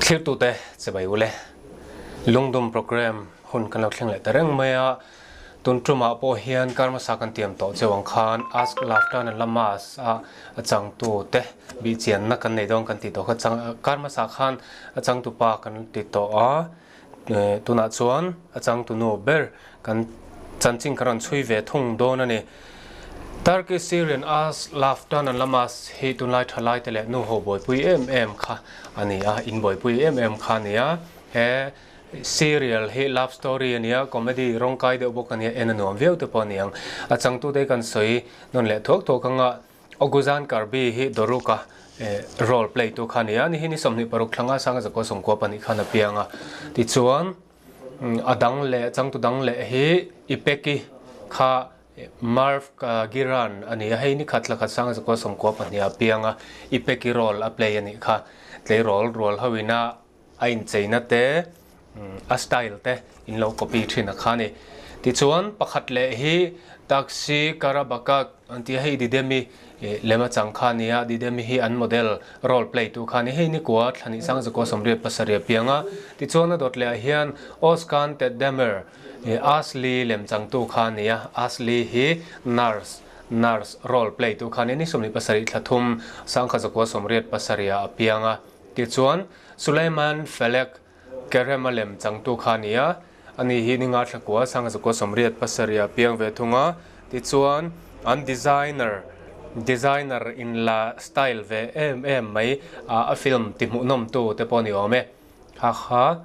Thlirtute chibai ule. Lungdum program hun kan lo thleng leh ta reng mai a, tun tumah pawh hian kar hmasa kan tiam tawh cheu ang khan Ask Laftan and Lamas a a changtute bihchianna kan nei dawn kan tih tawh kha chang kar hmasa khan a changtupa kan ti tawh a, tunah chuan a changtunu ber kan chanchin kan rawn chhui ve thung dawn a ni. Turkish Syrian Ask Laftan and Lamas hi tunlai thalaite leh nuho buaipui em em kha a ni a, inbuaipui em em kha a ni a, he Serial hi love story a nia, comedy rawng kai deuh bawk a nia, en a nuam viau te pawh a ni ang. A changtute hi kan sawi nawn leh thuak thuak ang a, Oguzhan Karbi hi Doruk-a role play tu kha a ni a, ni hi ni 26 thlanga sanga zakua 92 khan a piang a. Tichuan a dang leh changtu dang leh hi Ipeki kha Marv Giran a ni a, hei ni khat thla khat sanga zakua 92 a piang a, Ipeki role a play a nih kha. Tleirawl rual ho ina a incheina te, a style te in lo copy thin a kha ni. Tichuan pakhat leh hi Taxi Karabakak an tih a, hei Didemi lem a chang kha a ni a, Didemi hi an model role play tu kha a ni. Hei nikua thlahnih sang zakua 87 a piang a, tichuan a dawt leh ah hian Oskan Teddemer Asli lem changtu kha a ni a, Asli hi nurse nurse role play tu kha a ni. Ni 27 thla thum sangkhat zakua 87 ah a piang a. Tichuan, Sulaiman Felek Kerem a lem changtu kha a ni a, ani hi ninga thlakua sanga zakua 87 a piang ve thung a. Tichuan, an designer, designer in la style ve em em mai a film ti hmuhnawmtu te pawh a ni awm e. Ha ha,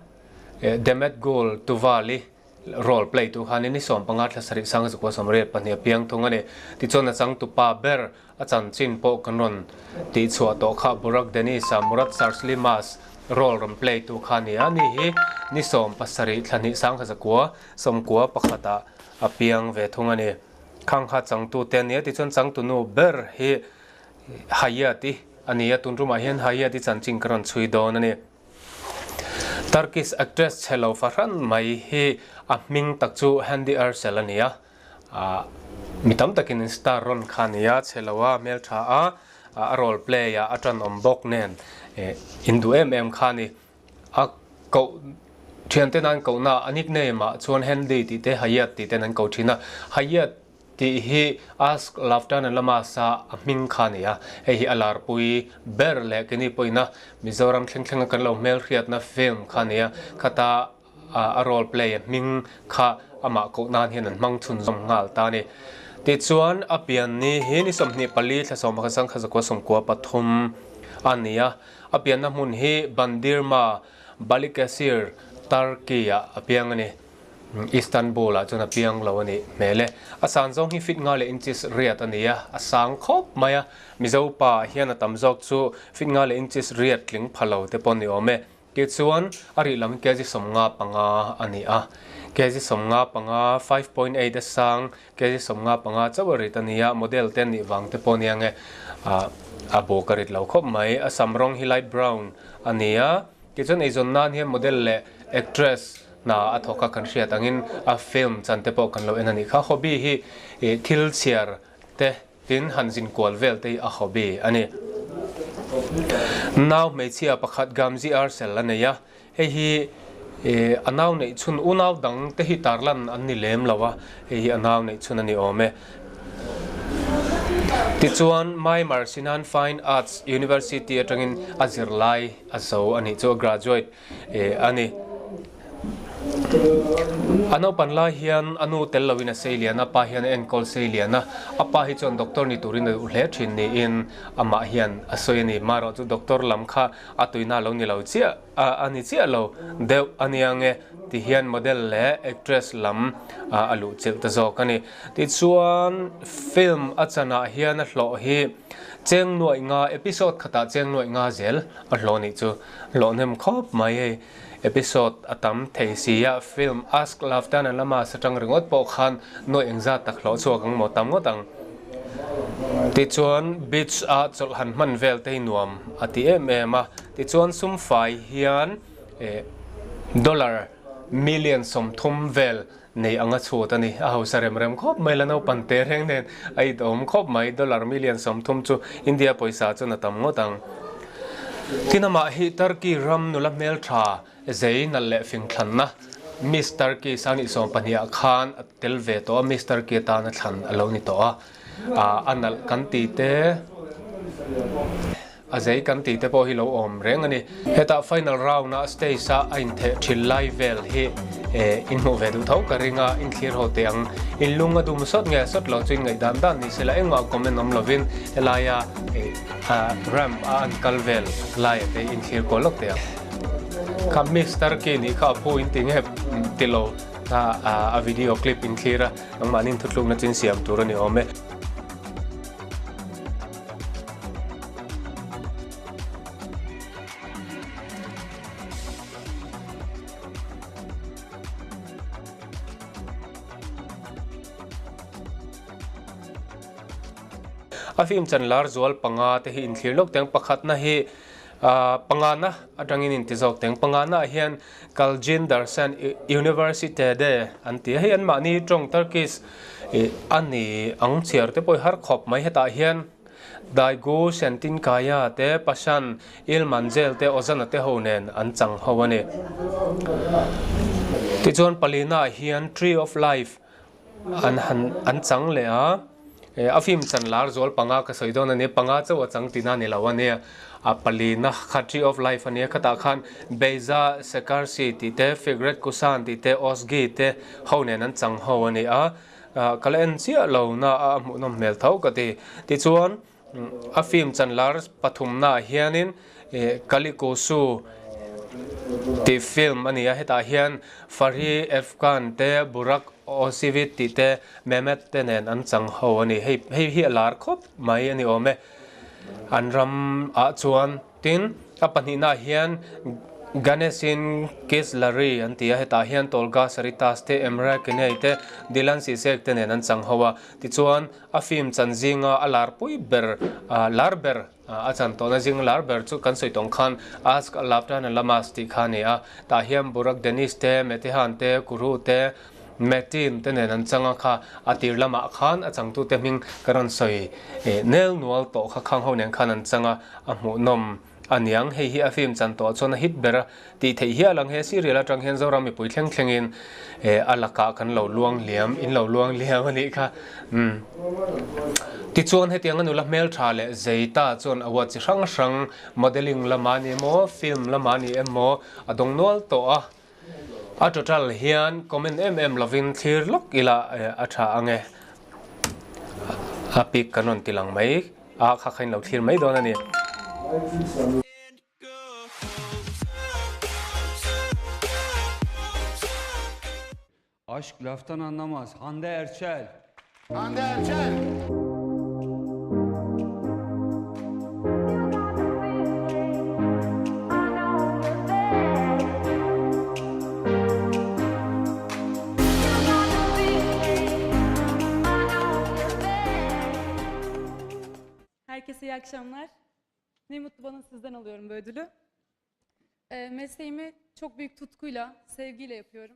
Demet Gul Tuvali Role play tu khan in ni 15 thla sarih sang zakua 82 a piang thung a ni. Tichuan a changtu pa ber a chanchin pawh kan rawn tih chhuah tawh kha Burak Deniz-a Murat Sarslimas role rawn play tu kha a ni a. Ani hi ni 17 thla hnih sang zakua 91 ah a piang ve thung a ni. Khang kha changtu te a ni a. Tichuan changtu nu ber hi Hayat-i a ni a. Tun rumah hian Hayat-i chanchin ka rawn chhui dawn a ni. Turkish actress chhe lo fahran mai hi a hming tak chu Hande Erçel a ni a, mi tam takin an star rawn kha a ni a, chhe lo a, hmeltha a, a role play a, a tanawm bawk nen in duh em em kha a ni. A koh thiante nan kohna a nickname ah chuan Hande tih te Hayat tih ten an ko thin a, Hayat Tih hi Ask Laftan and Lamas-a a hming kha a ni a, hei hi a larpui ber leh keini pawhin a Mizoram thleng thlenga kan lo hmelhriatna film kha a ni a, khata a role play a hming kha amah koh nan hian an hmang chhunzawm nghal ta a ni. Tichuan a pian ni hi ni 24 thla 11 sangkha zakua 93 a ni a, a pianna hmun hi Bandirma, Balikesir, Turkey-ah a piang a ni. Istanbul ah chuan a piang lo a nih hmel e. A san zawng hi feet nga leh inches riat a ni a, a sang khawp mai a. Mizo pa ah hian a tam zawk chu feet nga leh inches riat tling pha lo te pawh a ni awm e. Tichuan a rih lam kg 55 a ni a. Kg 55, 5.8 a sang, kg 55 chauh a rit a ni a, model te a nih vang te pawh a ni ang e. A buk a rit lo khawp mai. A sam rawng hi light brown a ni a. Tichuan eizawn nan hian model leh actress hna a thawk a kan hriat angin a film chan te pawh kan lo en a nih kha. Hobby hi thil chhiar te tin han zin kual vel te hi a hobby a ni. Nau hmeichhia pakhat Gamzi Arsel a nei a, hei hi a nau neih chhun unau dang te hi tarlan an ni lem lo a, hei hi a nau neih chhun a ni awm e. Tichuan Myanmar Sinan Fine Arts University atangin a zirlai a zo a nih chu a graduate a ni. A naupan lai hian a nu tel loin a sei lian a, pa hian a enkawl sei lian a. A pa hi chuan doctor ni turin a duh hle thin niin amah hian a sawi a ni. Marawh chu doctor lam kha a tuina lo ni lo chiah a ni chiah lo deuh a nia nge ti hian model leh actress lam a luh chilh ta zawk a ni. Tichuan film a chanah hian a hlawh hi cheng nuaih nga episode khatah cheng nuaih nga zel a hlawh nih chu. Hlawhnem khawp mai hei episode a tam thei si a, film Ask Love Tan and Lamas atang ringawt pawh khan nuaih engzat tak hlawh chhuak ang maw tam ngawt ang. Tichuan beach a chawlh han hman vel te hi nuam a ti em em a, tichuan sum fai hian dollar million 30 vel nei anga chhut a ni. A hausa rem rem khawp mai la naupang te reng nen a it awm khawp mai dollar million 30 chu India pawisa chuan a tam ngawt ang. Tin amah hi Turkey ram nula hmeltha zei nalh leh fing thlanna Miss Turkey 2020 ah khan a tel ve tawh a, Miss Turkey atana thlan a lo ni tawh a, a nalh kan ti te. A zei kan tih te pawh hi lo awm reng a ni. Hetah final round a stage a a intheh thil lai vel hi in hmuh ve duh tho ka ring a, in thlir ho teh ang. In lung a dum sawt nge sawt lo chu in ngaih dan dan ni sela engmah comment awm lovin helaia ramp a an kal vel laia te in thlir kual lawk teh ang. Kha Miss Turkey nih kha a phu in ti nge ti lo a video clip in thlir a, nangmahni in thutlukna chu in siam tur a ni awm e. A film chan lar zual panga te hi inthlir lawk teng pakhatna hi pangana atangin inti zawk teng pangana ah hian Kaljin Darsan Universitede an ti a hei anmahni tawng Turkish a ni ang chhiar te pawh hi har khawp mai hetah hian Daigu Sentinkaya te Pashan Ilmanzel te Ozana te ho nen an chang ho a ni. Tichuan palina ah hian Tree of Life an han an chang leh a, a film chan lar zual panga ka sawi dawn a ni, panga chauh a chang tina ni lo a nia, a palina kha Tree of Life a nia, khatah khan Beyza Sekarsi tih te, Fikret Kusan tih te, Ozgi te ho nen an chang ho a ni a. Ka la en chiah lo na a hmuhnawm hmel tho ka ti. Tichuan a film chanlar pathumnaah hianin Kalikusu tih film a ni a, hetah hian Fahri Efkan te, Burak Ozcivit tih te, Mehmet te nen an chang ho a ni. Hei hei hi a lar khawp mai a ni awm e. An ram ah chuan Tin, a pahnihnaah hian Ganesin Kizlari an ti a, hetah hian Tolga Saritas te, Emre Kenei te, Dilan Sisek te nen an chang ho a. Tichuan, a film chan zinga a lar pui ber, lar ber, a chan tawhna zing lar ber chu kan sawi tawng khan Ask Laptan Alamas tih kha a ni a. Tah hian Burak Deniz te, Metehan te, Kuru te, Metin te nen an chang a kha, a tir lamah khan a changtute hming ka rawn sawi nel nual tawh kha khang ho nen khan an chang a, a hmuhnawm a niang. Hei hi a film chan tawh chuan a hit ber a tih theih hial ang. He serial atang hian Zoram mipui thleng thlengin a lakah kan lo luang liam, in lo luang liam a nih kha. Umm. Tichuan hetiang a nula hmeltha leh Zeita chuan award chi hrang hrang modelling lamah ni emaw, film lamah ni emaw a dawng nual tawh a. A total hian comment em em lovin thlir lawk ila a tha ange. A pic kan rawn ti lang mai a, kha kha in lo thlir mai dawn a ni. Aşk laftan anlamaz. Hande Erçel. Hande Erçel. Herkese iyi akşamlar. Ne mutlu bana sizden alıyorum bu ödülü. Mesleğimi çok büyük tutkuyla, sevgiyle yapıyorum.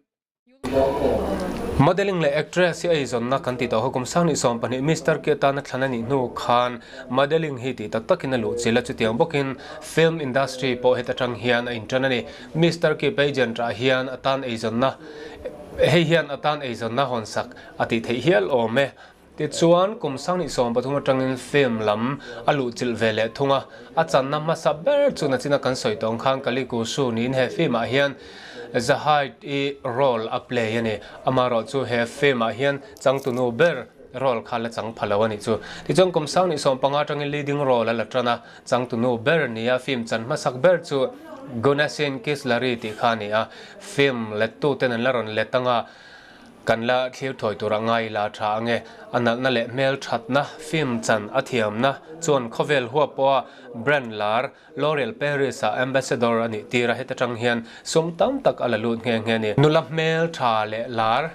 Modelling leh actress hi a eizawnna kan ti tawh ho kum 2022 Mister K tana thlan a nih hnu khan modelling hi tih tak takin a luh chil a, chutiang bawkin film industry pawh heta tang hian a intan a ni. Mister K pageant ah hian a tan eizawnna hei hian a tan eizawnna hawnsak a tih theih hial awm e. Tichuan, kum 2023 atangin film lam a luhchilh ve leh thung a, a channa hmasa ber chu nachina kan sawi tawng khan Kali Kusu niin he film ah hian Zahait i role a play a ni. Amaherawh chu he film ah hian changtunu ber role kha la chang pha lo a nih chu. Tichuan kum 2015 atangin leading role a la tan a, changtunu ber nia film chan hmasak ber chu Gunasin Kislari tih kha a ni a, film lettuten an la rawn let anga, Kan la thlir thawi tur a ngai la tha ange. A nalhna leh hmel thatna, film chan a thiamna chuan khawvel huap pawha brand lar L'Oreal Paris ah ambassador a nih tir a, heta tang hian sum tam tak a la lut nghe nghe a ni. Nula hmel tha leh lar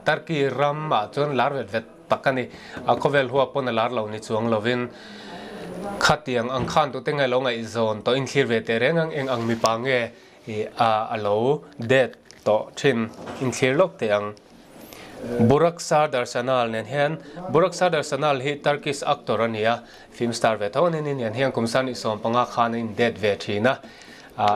Turkey ram ah chuan lar vet vet tak a ni. A khawvel huap pawn a lar lo ni chuang lovin khatiang ang khan tute nge lo ngaihzawn tawh inthlir ve teh reng ang eng ang mipa nge I a a lo det tawh thin inthlir lawk teh ang. Burak Serdar Sanal nen hian Burak Serdar Sanal hi Turkish actor a ni a, film star ve tho a ni nen hian kum sani 15 khan a in date ve thin a,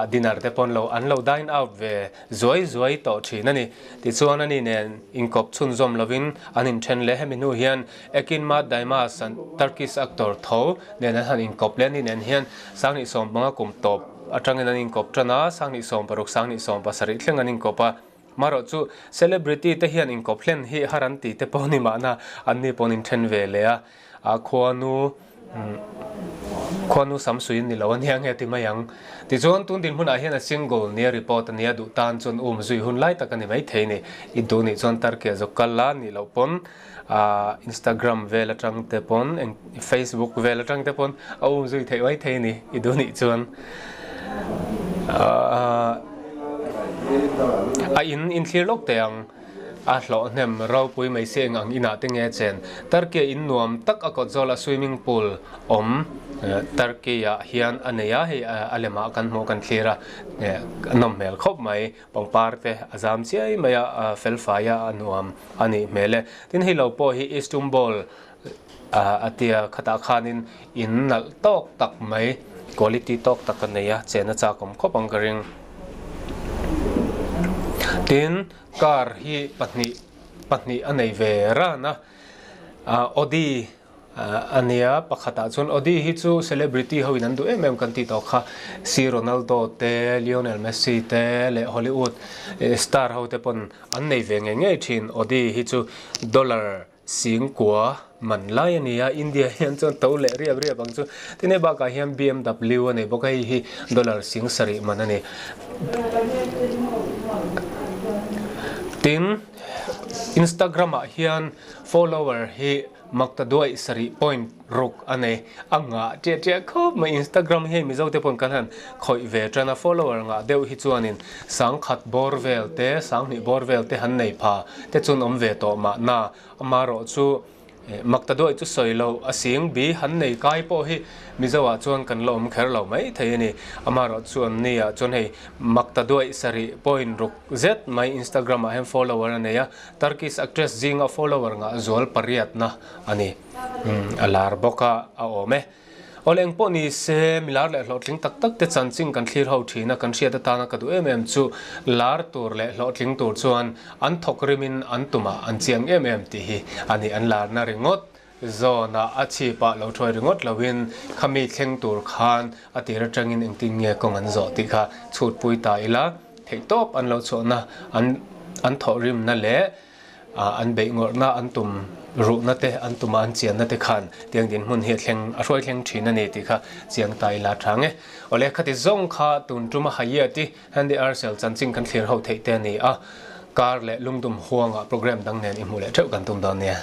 dinner te pawn lo an lo dine out ve zuai zuai tawh thin a ni. Tichuan ani nen inkawp chhunzawm lovin an inthen leh hemi hnu hian Ekin Mat Daimas an Turkish actor tho nen an han inkawp leh ani nen hian 2015 kum tawp atangin an inkawp tan a, 2016 2017 thleng an inkawp a. Marawh chu celebrity te hian inkawp hlen hi har an ti te pawh ni mahna anni pawn inthen ve leh a, a khuanu khuanu samsuin ni lo ania nge ti mai ang. Tichuan tun dinhmunah hian a single nia report ania duh tan chuan um zui hun lai tak a ni maithei ni. I duh nih chuan Turkey a zawk kal la nih loh pawn Instagram vel atang te pawn Facebook vel atang te pawn a um zui theih maithei ni i duh nih chuan. A in inthlir lawk teh ang. A hlawh hnem ropui mai se eng ang inah te nge chen. Turkey in nuam tak a kawt zawla swimming pool awm Turkey ah hian a nei a, hei a lemah kan hmuh kan thlir a, a nawm hmel khawp mai. Pangpar te a zam chiai mai a, fel fai a a nuam a nih hmel e. Tin hei lo pawh hi Istanbul a tia khatah khanin in nalh tawk tak mai, quality tawk tak a nei a, chena chak awm khawp ang ka ring. Tin car hi pahnih pahnih a nei ve ran a, Audi A nia, pakhatah chuan Audi hi chu celebrity ho in an duh em em kan tih tawh kha. Si Ronaldo te, Lionel Messi te leh Hollywood star ho te pawn an nei ve ngei ngei thin. Audi hi chu dollar singkua man lai a ni a, India hian chuan to leh riap riap ang chu. Tin hei bakah hian BMW a nei bawk a, hei hi dollar 7000 man a ni. Tin, Instagram ah hian follower hi Makta duaih sarih point ruk a nei. A ngah ṭiah ṭiah khawp mai. Instagram hi hei Mizo te pawn kan han khawih ve ṭan a, follower ngah deuh hi chuanin sangkhat bawr vel te, sanghnih bawr vel te han nei pha te chuan awm ve tawh mahna. Amaherawh chu Makta duaih chu sawi loh a sing bi han nei kai pawh hi Mizo ah chuan kan la awm kher lo mai thei a ni. Amaherawh chu an ni ah chuan hei Makta duaih sarih point ruk zet mai Instagram ah hian follower a nei a. Turkish actress zinga follower ngah zual pariatna a ni. A lar bawk a, a awm e. Awle eng pawh ni se, mi lar leh hlawhtling tak tak te chanchin kan thlir ho thin a, kan hriat atana ka duh em em chu lar tur leh hlawhtling tur chuan an thawk rimin an tumah an chiang em em tih hi a ni. An larna ringawt zawnah a chhipah lo thuai ringawt loin khami thleng tur khan a tir atangin engtin nge kawng an zawh tih kha chhutpui ta ila theihtawp an lo chhuahna an an thawhrimna leh an beih ngawrhna an tum ruhna te an tuma an chianna te khan tiang dinhmun hi a thleng a hruai thleng thin a ni tih kha chiang ta ila tha nge. Awle khati zawng kha tun tuma Hayati Hande Arsel chanchin kan thlir ho theih te a ni a, kar leh lungdum huangah program dang nen i hmuh leh theuh kan tum dawn nia.